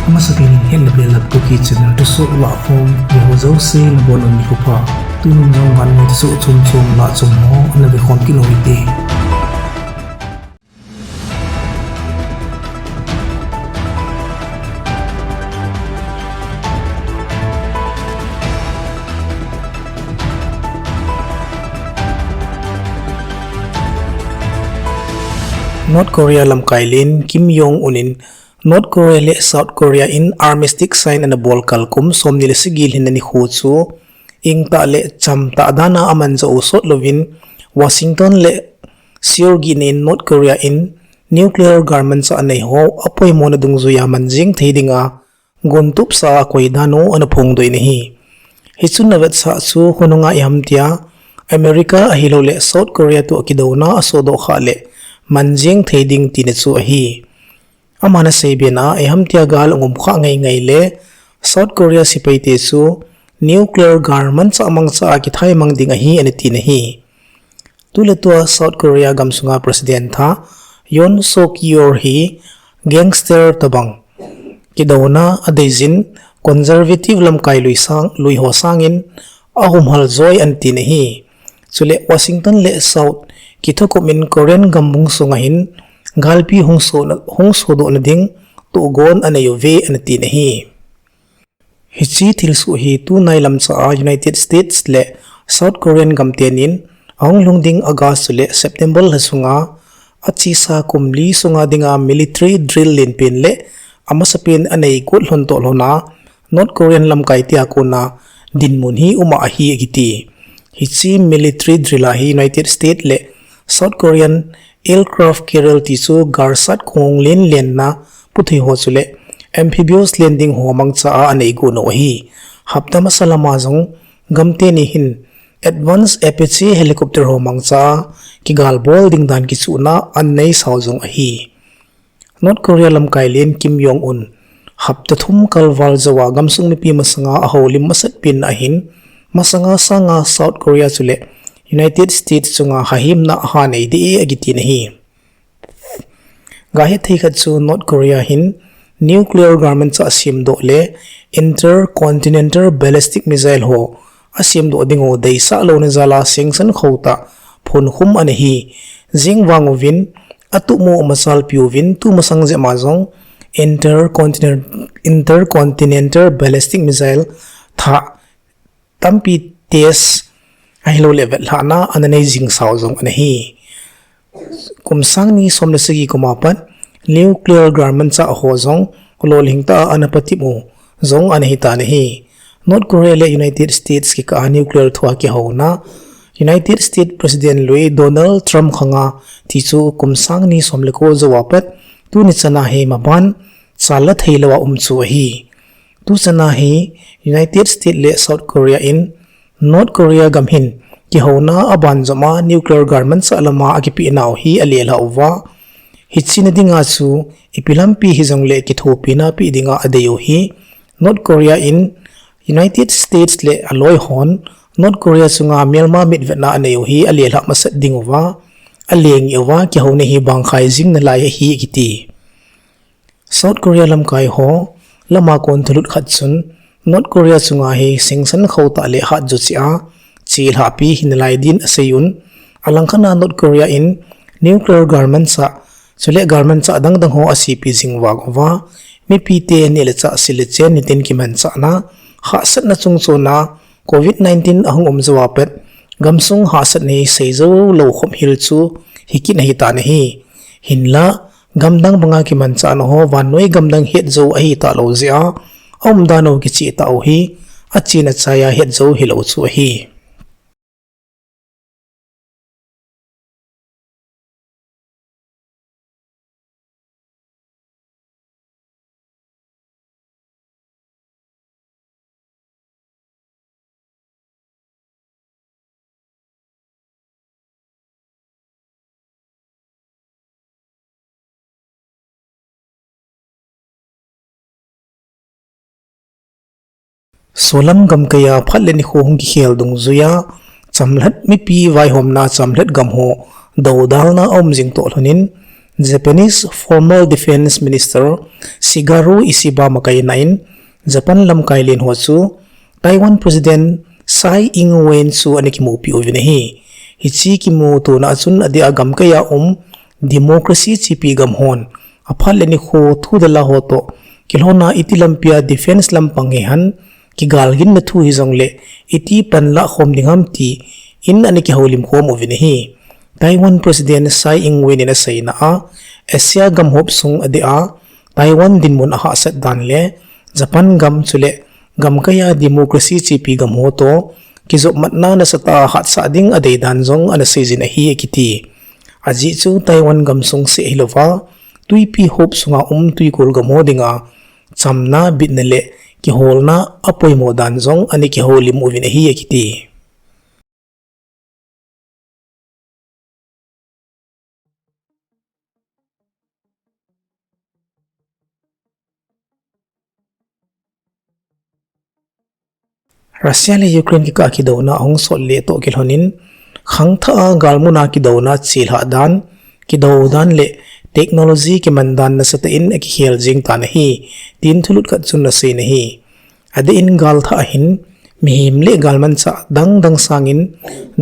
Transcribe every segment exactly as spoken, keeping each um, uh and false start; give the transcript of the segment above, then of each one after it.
Amasapen in Hetna Belap Kuki channel thusoh lahkhom, veho jouse nabonun nikho pha. Tunin jong vannoi thusoh chomchom lah chom ho ana vekhom kit u hite. North Korea lamkai len Kim Jong Un in North Korea le South Korea in armistice sign ana bol kal kum somni le sagi lhinna nikho chu ingtah le chamtah dana aman jou sot louvin, Washington le Seoul gihna in North Korea in nuclear galmanchah anei ho apoimona dungjuiya man jeng thei dinga gontup sa a koi dan u ana phongdoh in ahi. Hichun avetsah chu khonunga iham tia America ahilouleh South Korea toh kidouna asodoh khah le man jeng thei ding tina chu ahi. Aman aseibe na iham tia gal aum khah ngai ngai le South Korea sepaite chu nuclear galmanchah mangcha a kithaimang ding ahi ana tin ahi. Tuletua South Korea gamsunga President tha Yoon Suk Yeol hi gangster tobang kidouna adeijin conservative lamkai lui sang, lui ho sangin ahumhal joi ana tin ahi. Chule Washington le South kithokhom in Korean gambung sunga hin galpi hung so, hung sodohna ding tohgon anei uve ana tin ahi. Hiche thilsoh hi tunai lamcha a United States le South Korean gamtenin ahung lhung ding August le September lha sunga achesa kum li sunga dinga military drill lenpen le amasapen anei got lhon toh lhona North Korean lamkai tia kona dinmun hi uma ahi akiti. Hiche military drill a hi United States le South Korean aircraft carrier ti chu galsat khong len lenna puthei ho chule amphibious landing ho mangcha a anei got u ahi. Hapta masa lama jong gamteni hin advanced Apache helicopter ho mangcha a kigalbol ding dan kichuhna anei sau jong ahi. North Korea lamkai len Kim Jong Un hapta thum kalval jouva gamsung mipi masanga ahoulim masatpen ahin, masanga sanga South Korea chule United States chunga hahimna ahanei ding e akitin ahi. Gahet thei khat chu North Korea hin nuclear galmanchah semdoh le intercontinental ballistic missile ho asemdoh ding u deisah louna jal a sanction khotah phonkhum ana hi. Jing vang uvin atuhmo machal piuvin tumasang jeh ma jong intercontinental, intercontinental ballistic missile thah tampi test ahilouleh vetlhahna ana nei jing sau jong ana hi. Kum sang ni som le sagi kum a pat nuclear galmanchah ho jong lolhing tah a ana patep u jong ana hitan ahi. North Korea le United States kikah a nuclear thua kihouna United States President lui Donald Trump khanga ti chu kum sang ni som le ko jouva pat tuni chana hi maban chal la thei louva um chu ahi. Tuchana hi United States le South Korea in North Korea gam hin kihouna aban joma nuclear galmanchah lama akipeh nau hi alelhah uva, hiche na dinga chu ipi lampi hijongle kithopina peh dinga adei u hi North Korea in United States le aloi hon North Korea chunga melma mitvetna anei u hi alelhah masat ding uva, alengeh uva kihouna hi bangkhai jing nalai ahi akiti. South Korea lamkai ho lama kon thulut khat chun North Korea chunga hi sanction khotah le hatjo cheh a chelhahpi hinalai din aseiyun, alangkhat a North Korea in nuclear galmanchah chule galmanchah dangdang ho asepi jing vang uva, mipite neh le chah, sil le chen nitin kimanchahna, hahsatna chungchona covid nineteen ahung um jouva pat gamsung hahsatna hi seijou lou khop hel chu hikit ahitan ahi. Hinla gamdang banga kimanchahna ho vannoi gamdang hetjou ahitah lou jeh a, aumdan u kicheh tah u hi, achen achaiya hetjou hilou chu ahi. Solam gamkaiya phat le nikho hung kikhel dungjuiya, chamlhat mipi vaihomna chamlhat gam ho doudalna aum jing toh lhonin, Japanese former Defense Minister Shigeru Ishiba makaina in Japan lamkai len ho chu Taiwan President Tsai Ing-wen chu ana kimupi uvin ahi. Hiche kimutona a chun adeh a gamkai a um democracy chepi gam hon aphat le nikho thudal a ho toh kilhonna iti lampia defense lampang hihen kigalginna thu hijongle iti panlah khom ding ham ti in ana kihoulim khom uvin ahi. Taiwan President Tsai Ing-wen in aseina a, Asia gam hop sung adeh a Taiwan dinmun ahahsat dan le Japan gam chule gamkai a democracy chepi gam ho toh kijopmatna nasatah a hatsah ding adei dan jong ana seijin ahi akiti. Ajeh chu Taiwan gamsung seh hilouva, twipi hop sunga um twikol gam ho dinga chamna, bitna le kiholna apoimo dan jong ana kihoulim uvin ahi akiti. Russia le Ukraine kikah a kidouna ahung sot le toh kilhonin, khangthah a galmuna kidouna chelhah dan, kidou dan le technology kiman dan nasatah in akikhel jeng tan ahi, tin thulut khat chun aseiyin ahi. Adeh in galthah a hin, mihem le galmanchah dangdang sangin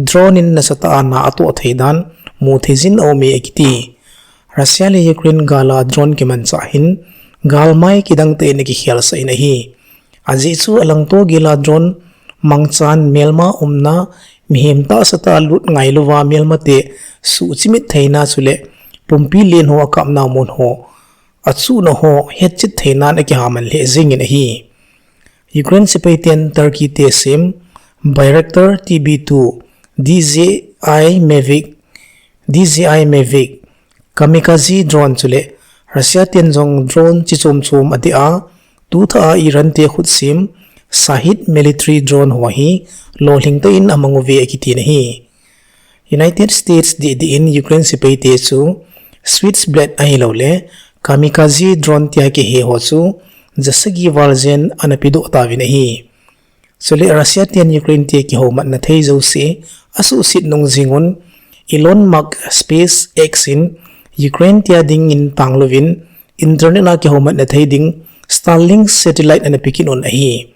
drone in nasatah a na atoh thei dan mutheijin aume akiti. Russia le Ukraine gal a drone kimanchah hin, galmai kidangtah in akikhelsah in ahi. Ajeh chu alangto gel a drone mangchan melma umna, mihem tahsa tah a lut ngailouva melmate suhchimit theina chule pumpi len ho akapna mun ho, achuhna ho hetchet theinan akihaman lheh jengin ahi. Ukraine sepaiten Turkey te sem Bayraktar T B two, D J I Mavic, D J I Mavic, kamikaze drone chule Russia ten jong drone chi chom chom adeh a, tuthah a Iran te khut sem Shahed military drone ho hi lolhing tah in amang uve akitin ahi. United States deh deh in Ukraine sepaite chu Switchblade ahilouleh kamikaze drone tia kihe ho chu jasagi val jen ana pedoh tauvin ahi. Chule Russia ten Ukraine te kihoumatna thei jouse asuhset nung jengun Elon Musk SpaceX in Ukraine tia dingin tanglouvin internet a kihoumatna thei ding Starlink satellite ana pekit un ahi.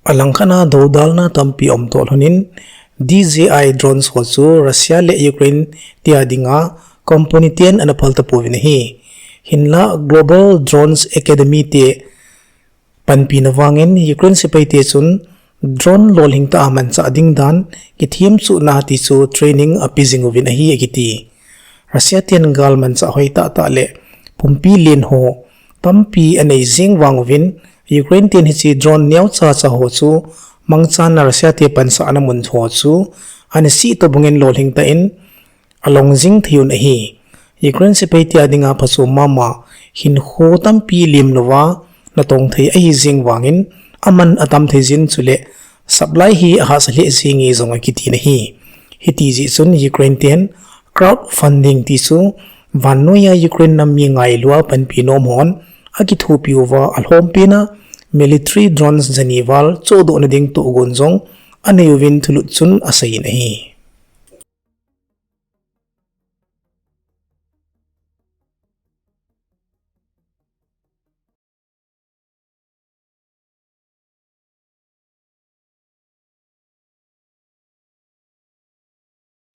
Alangkhat a doudalna tampi aum toh lhonin D J I drones ho chu Russia le Ukraine tia dinga company ten ana phal tapouvin ahi. Hinlah Global Drones Academy te panpina vangin Ukraine sepaite chun drone lolhing tah a manchah ding dan kithemchuhna tichu training ape jing uvin ahi akiti. Russia ten gal manchah hoi tahtah le pumpi len ho tampi anei jeng vang uvin Ukraine ten hiche drone neocha cha ho chu mangchan a Russia te pansahna mun ho chu ana sih tobangin lolhing tah in along jing thei un ahi. Ukraine sepai tia dinga phachom mama hinkho tampi lim louva natong thei ahi jeng vangin aman atam thei jin chule supply hi ahahsa lheh jenge jong akitin ahi. Hiti jeh chun Ukraine ten crowdfunding tichu vannoiya Ukraine nam mi ngailua panpi nom hon akithopi uva alhompen a military drones jani val chohdohna ding tohgon jong anei uvin thulut chun aseiyin ahi.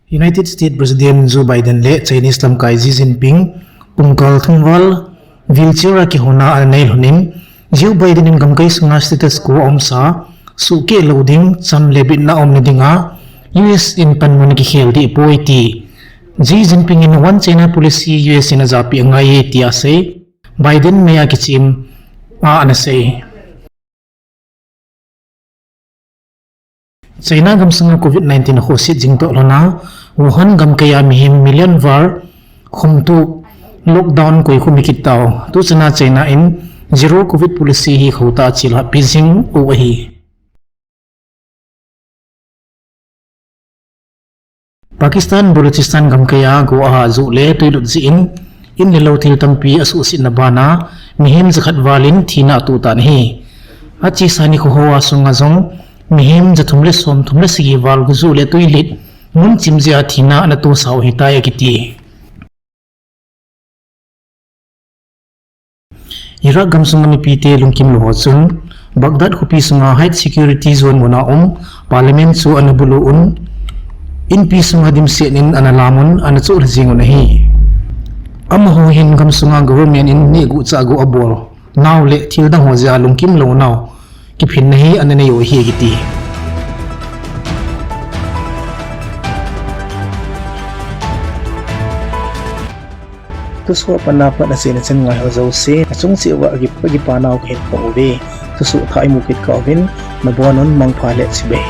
United States President Joe Biden le Chinese lamkai Xi Jinping pungkal thum val wheelchair a kihona anei lhonin, Joe Biden in gamkai sunga status quo aumsa, suhkeh lou ding, cham le bitna aumna dinga U S in panmun kikhel dih poi ti. Xi Jinping in One China Policy U S in ajahpeh angai e tia asei. Biden meiya kichem a ana sei. China gamsunga covid nineteen akhohset jing toh lhona, Wuhan gamkaiya mihem million val khumtup lockdown koikhum kit tau. Tuchana China in zero covid policy hi khohtah a chelhah pi jing u ahi. Pakistan Balochistan gamkaiya go ahah joh le tuilut jeh in, in le lou thil tampi asuhsetna bana mihem jakhat val in thina atoh tan ahi. Achesa nikho hoa sunga jong mihem jathum le somthum le sagi val go joh le tuilut mun chim jeh a thina ana tohsa u ahitai akiti. Iraq gamsunga mipite lungkimlou ho chun Baghdad khopi sunga high security zone muna um Parliament chu ana bulu un, inpi sunga dimset in ana lam un ana choh lha jing un ahi. Amaho hin gamsunga government in nehguh chahguh abol nau leh thildang ho jeh a lungkimlou nau kiphinna hi ana nei u ahi akiti. Thusoh a pat na pat achaina chan ngai ho jouse achung cheh uva akipa nau kahin phong uve. Thusoh thah imu kit kah uvin nabon un mangpha le chibai.